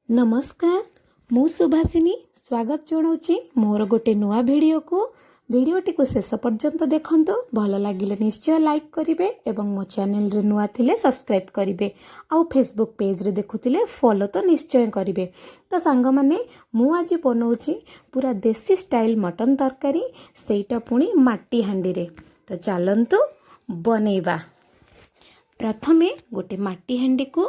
ନମସ୍କାର, ମୁଁ ସୁଭାଷିନୀ ସ୍ୱାଗତ ଜଣାଉଛି ମୋର ଗୋଟେ ନୂଆ ଭିଡ଼ିଓକୁ। ଭିଡ଼ିଓଟିକୁ ଶେଷ ପର୍ଯ୍ୟନ୍ତ ଦେଖନ୍ତୁ। ଭଲ ଲାଗିଲେ ନିଶ୍ଚୟ ଲାଇକ୍ କରିବେ ଏବଂ ମୋ ଚ୍ୟାନେଲରେ ନୂଆ ଥିଲେ ସବସ୍କ୍ରାଇବ୍ କରିବେ ଆଉ ଫେସବୁକ୍ ପେଜ୍ରେ ଦେଖୁଥିଲେ ଫଲୋ ତ ନିଶ୍ଚୟ କରିବେ। ତ ସାଙ୍ଗମାନେ, ମୁଁ ଆଜି ବନାଉଛି ପୁରା ଦେଶୀ ଷ୍ଟାଇଲ୍ ମଟନ୍ ତରକାରୀ, ସେଇଟା ପୁଣି ମାଟି ହାଣ୍ଡିରେ। ତ ଚାଲନ୍ତୁ ବନେଇବା। ପ୍ରଥମେ ଗୋଟେ ମାଟି ହାଣ୍ଡିକୁ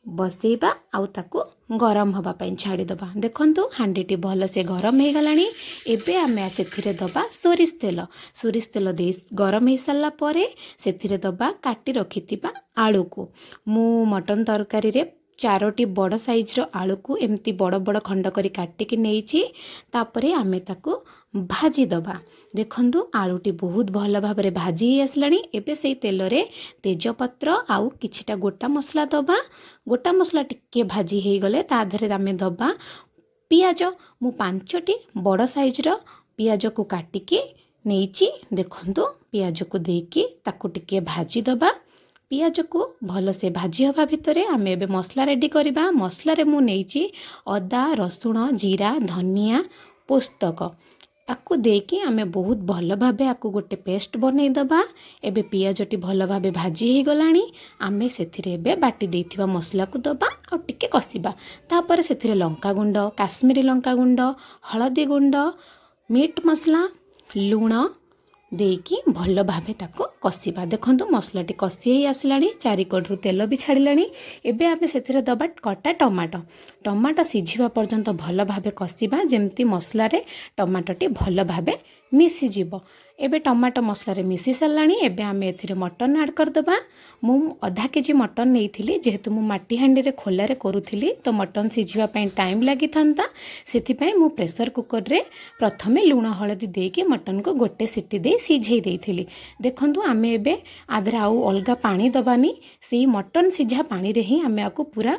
ବସେଇବା ଆଉ ତାକୁ ଗରମ ହେବା ପାଇଁ ଛାଡ଼ିଦେବା। ଦେଖନ୍ତୁ, ହାଣ୍ଡିଟି ଭଲସେ ଗରମ ହେଇଗଲାଣି। ଏବେ ଆମେ ସେଥିରେ ଦେବା ସୋରିଷ ତେଲ। ସୋରିଷ ତେଲ ଦେଇ ଗରମ ହେଇସାରିଲା ପରେ ସେଥିରେ ଦେବା କାଟି ରଖିଥିବା ଆଳୁକୁ। ମୁଁ ମଟନ୍ ତରକାରୀରେ ଚାରୋଟି ବଡ଼ ସାଇଜ୍ର ଆଳୁକୁ ଏମିତି ବଡ଼ ବଡ଼ ଖଣ୍ଡ କରି କାଟିକି ନେଇଛି। ତାପରେ ଆମେ ତାକୁ ଭାଜିଦେବା। ଦେଖନ୍ତୁ, ଆଳୁଟି ବହୁତ ଭଲ ଭାବରେ ଭାଜି ହେଇ ଆସିଲାଣି। ଏବେ ସେଇ ତେଲରେ ତେଜପତ୍ର ଆଉ କିଛିଟା ଗୋଟା ମସଲା ଦେବା। ଗୋଟା ମସଲା ଟିକେ ଭାଜି ହେଇଗଲେ ତା ଦେହରେ ଆମେ ଦେବା ପିଆଜ। ମୁଁ 5ଟି ବଡ଼ ସାଇଜ୍ର ପିଆଜକୁ କାଟିକି ନେଇଛି। ଦେଖନ୍ତୁ, ପିଆଜକୁ ଦେଇକି ତାକୁ ଟିକେ ଭାଜିଦେବା। ପିଆଜକୁ ଭଲସେ ଭାଜି ହେବା ଭିତରେ ଆମେ ଏବେ ମସଲା ରେଡ଼ି କରିବା। ମସଲାରେ ମୁଁ ନେଇଛି ଅଦା, ରସୁଣ, ଜିରା, ଧନିଆ, ପୋସ୍ତକ। ଆକୁ ଦେଇକି ଆମେ ବହୁତ ଭଲ ଭାବେ ଆକୁ ଗୋଟେ ପେଷ୍ଟ ବନେଇଦେବା। ଏବେ ପିଆଜଟି ଭଲ ଭାବେ ଭାଜି ହେଇଗଲାଣି। ଆମେ ସେଥିରେ ଏବେ ବାଟି ଦେଇଥିବା ମସଲାକୁ ଦେବା ଆଉ ଟିକେ କଷିବା। ତାପରେ ସେଥିରେ ଲଙ୍କାଗୁଣ୍ଡ, କାଶ୍ମୀରୀ ଲଙ୍କାଗୁଣ୍ଡ, ହଳଦୀ ଗୁଣ୍ଡ, ମିଟ୍ ମସଲା, ଲୁଣ ଦେଇକି ଭଲ ଭାବେ ତାକୁ କଷିବା। ଦେଖନ୍ତୁ, ମସଲାଟି କଷି ହେଇ ଆସିଲାଣି, ଚାରିକଡ଼ରୁ ତେଲ ବି ଛାଡ଼ିଲାଣି। ଏବେ ଆମେ ସେଥିରେ ଦେବା କଟା ଟମାଟୋ। ଟମାଟୋ ସିଝିବା ପର୍ଯ୍ୟନ୍ତ ଭଲ ଭାବେ କଷିବା, ଯେମିତି ମସଲାରେ ଟମାଟୋଟି ଭଲ ଭାବେ ମିଶିଯିବ। ଏବେ ଟମାଟୋ ମସଲାରେ ମିଶି ସାରିଲାଣି। ଏବେ ଆମେ ଏଥିରେ ମଟନ୍ ଆଡ଼୍ କରିଦେବା। ମୁଁ ଅଧା କେଜି ମଟନ୍ ନେଇଥିଲି। ଯେହେତୁ ମୁଁ ମାଟି ହାଣ୍ଡିରେ ଖୋଲାରେ କରୁଥିଲି, ତ ମଟନ୍ ସିଝିବା ପାଇଁ ଟାଇମ୍ ଲାଗିଥାନ୍ତା। ସେଥିପାଇଁ ମୁଁ ପ୍ରେସର କୁକରରେ ପ୍ରଥମେ ଲୁଣ ହଳଦୀ ଦେଇକି ମଟନ୍କୁ ଗୋଟେ ସିଟି ଦେଇ ସିଝେଇ ଦେଇଥିଲି। ଦେଖନ୍ତୁ, ଆମେ ଏବେ ୟା ଦେହରେ ଆଉ ଅଲଗା ପାଣି ଦେବାନି। ସେଇ ମଟନ୍ ସିଝା ପାଣିରେ ହିଁ ଆମେ ଆକୁ ପୁରା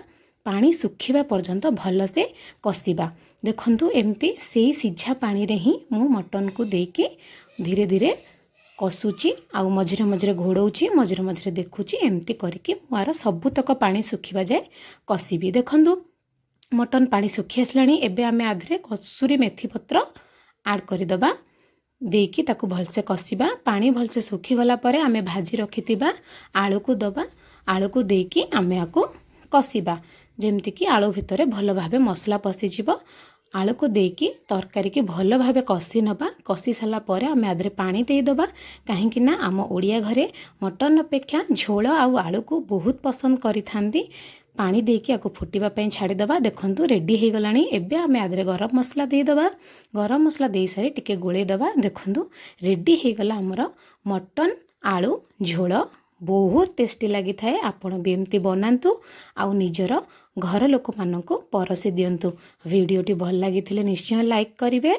ପାଣି ଶୁଖିବା ପର୍ଯ୍ୟନ୍ତ ଭଲସେ କଷିବା। ଦେଖନ୍ତୁ, ଏମିତି ସେଇ ସିଝା ପାଣିରେ ହିଁ ମୁଁ ମଟନ୍କୁ ଦେଇକି ଧୀରେ ଧୀରେ କଷୁଛି ଆଉ ମଝିରେ ମଝିରେ ଘୋଡ଼ଉଛି, ମଝିରେ ମଝିରେ ଦେଖୁଛି। ଏମିତି କରିକି ମୁଁ ଆର ସବୁତକ ପାଣି ଶୁଖିବା ଯାଏ କଷିବି। ଦେଖନ୍ତୁ, ମଟନ୍ ପାଣି ଶୁଖି ଆସିଲାଣି। ଏବେ ଆମେ ୟା ଦେହରେ କସୁରୀ ମେଥି ପତ୍ର ଆଡ଼୍ କରିଦେବା। ଦେଇକି ତାକୁ ଭଲସେ କଷିବା। ପାଣି ଭଲସେ ଶୁଖିଗଲା ପରେ ଆମେ ଭାଜି ରଖିଥିବା ଆଳୁକୁ ଦେବା। ଆଳୁକୁ ଦେଇକି ଆମେ ଆକୁ କଷିବା, ଯେମିତିକି ଆଳୁ ଭିତରେ ଭଲ ଭାବେ ମସଲା ପଶିଯିବ। ଆଳୁକୁ ଦେଇକି ତରକାରୀକି ଭଲ ଭାବେ କଷି ନେବା। କଷି ସାରିଲା ପରେ ଆମେ ୟା ଦେହରେ ପାଣି ଦେଇଦେବା, କାହିଁକି ନା ଆମ ଓଡ଼ିଆ ଘରେ ମଟନ୍ ଅପେକ୍ଷା ଝୋଳ ଆଉ ଆଳୁକୁ ବହୁତ ପସନ୍ଦ କରିଥାନ୍ତି। ପାଣି ଦେଇକି ଆକୁ ଫୁଟିବା ପାଇଁ ଛାଡ଼ିଦେବା। ଦେଖନ୍ତୁ, ରେଡ଼ି ହେଇଗଲାଣି। ଏବେ ଆମେ ୟା ଦେହରେ ଗରମ ମସଲା ଦେଇଦେବା। ଗରମ ମସଲା ଦେଇସାରି ଟିକେ ଗୋଳେଇ ଦେବା। ଦେଖନ୍ତୁ, ରେଡ଼ି ହେଇଗଲା ଆମର ମଟନ୍ ଆଳୁ ଝୋଳ। ବହୁତ ଟେଷ୍ଟି ଲାଗିଥାଏ। ଆପଣ ବି ଏମିତି ବନାନ୍ତୁ ଆଉ ନିଜର ଘର ଲୋକମାନଙ୍କୁ ପରସି ଦିଅନ୍ତୁ। ଭିଡ଼ିଓଟି ଭଲ ଲାଗିଥିଲେ ନିଶ୍ଚୟ ଲାଇକ୍ କରିବେ।